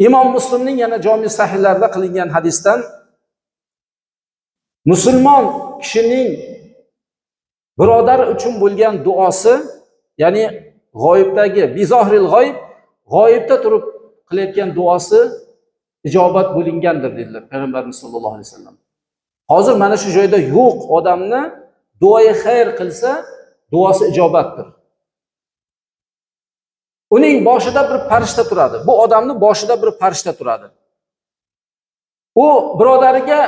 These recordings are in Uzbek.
Imom Muslimning yana Jomi sahihlarida qilingan hadisdan musulmon kishining birodari uchun bo'lgan duosi, ya'ni g'oyibdagi bizohril g'oyib, g'oyibda turib qilayotgan duosi ijobat bo'lingandir dedilar payg'ambarimiz sollallohu alayhi vasallam. Hozir mana shu joyda yo'q odamni duoyi xayr qilsa, duosi ijobatdir. Uning boshida bir farishta turadi. Bu odamni boshida bir farishta turadi. U birodariga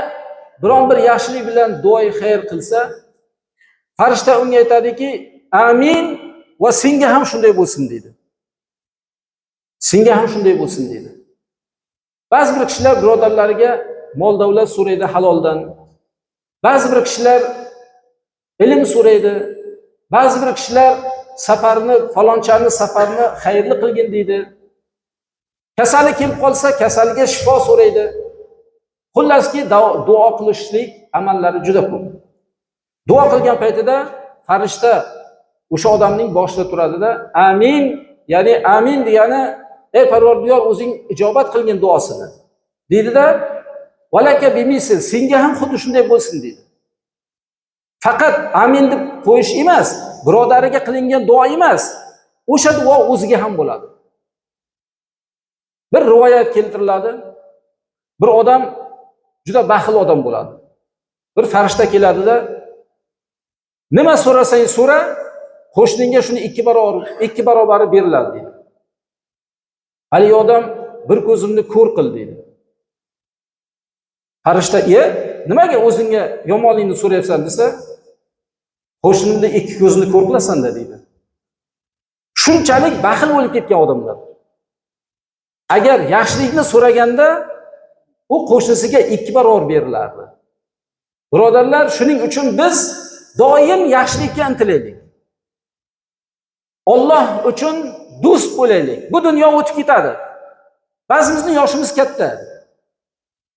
biron bir yaxshilik bilan duoyi xayr qilsa, farishta unga aytadiki, amin va senga ham shunday bo'lsin deydi. Senga ham shunday bo'lsin deydi. Ba'zi bir kishilar birodarlariga mol davlat so'raydi haloldan. Ba'zi bir kishilar ilm so'raydi. Ba'zi bir kishilar safarni, falonchani safarni xayrli qilgin deydi. Kasali kelib qolsa, kasaliga shifo so'raydi. Xullaski, duo qilishlik amallari juda ko'p. Duo qilgan paytida farishta o'sha odamning boshida turadida, amin, ya'ni amin degani ey Parvardigor, o'zing ijobat qilgin duosini deydida, valaka bimisil, senga ham xuddi shunday bo'lsin deydi. Faqat amin deb qo'yish emas, birodariga qilingan duo emas, o'sha duo o'ziga ham bo'ladi. Bir rivoyat keltiriladi. Bir odam juda baxil odam bo'ladi. Bir farishta keladida, nima so'rasang so'ra, qo'shningga shuni 2 barobar, 2 barobari beriladi deydi. Haligi odam bir ko'zimni ko'r qil deydi. Farishta, nimaga o'zingga yomonlikni so'rayapsan desa, qo'shnimni ikki ko'zini ko'r qilasan-da deydi. Shunchalik baxil bo'lib ketgan odamlar. Agar yaxshilikni so'raganda u qo'shnisiga 2 barobar berilardi. Birodarlar, shuning uchun biz doim yaxshilikka intilaylik. Olloh uchun do'st bo'laylik. Bu dunyo o'tib ketadi. Ba'zimizning yoshimiz katta.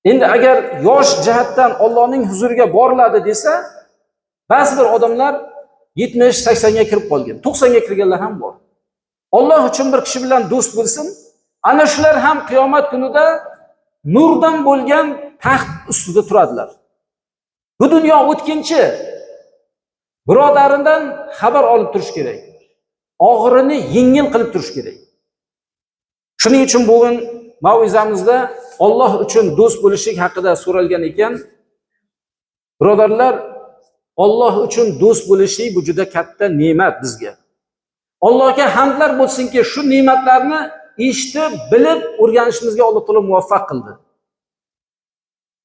Endi agar yosh jihatdan Allohning huzuriga boriladi desa, ba'zi bir odamlar 70, 80 ga kirib qolgan, 90 ga kirganlar ham bor. Alloh uchun bir kishi bilan do'st bo'lsin, ana shular ham qiyomat kunida nurdan bo'lgan taxt ustida turadilar. Bu dunyo o'tkinchi. Birodaridan xabar olib turish kerak. Og'irini yengil qilib turish kerak. Shuning uchun bugun mavizamizda Alloh uchun do'st bo'lishlik haqida so'ralgan ekan. Birodarlar, Alloh uchun do'st bo'lishlik bu juda katta ne'mat bizga. Allohga hamdlar bo'lsinki, shu ne'matlarni eshitib, bilib, o'rganishimizga Alloh taolo muvaffaq qildi.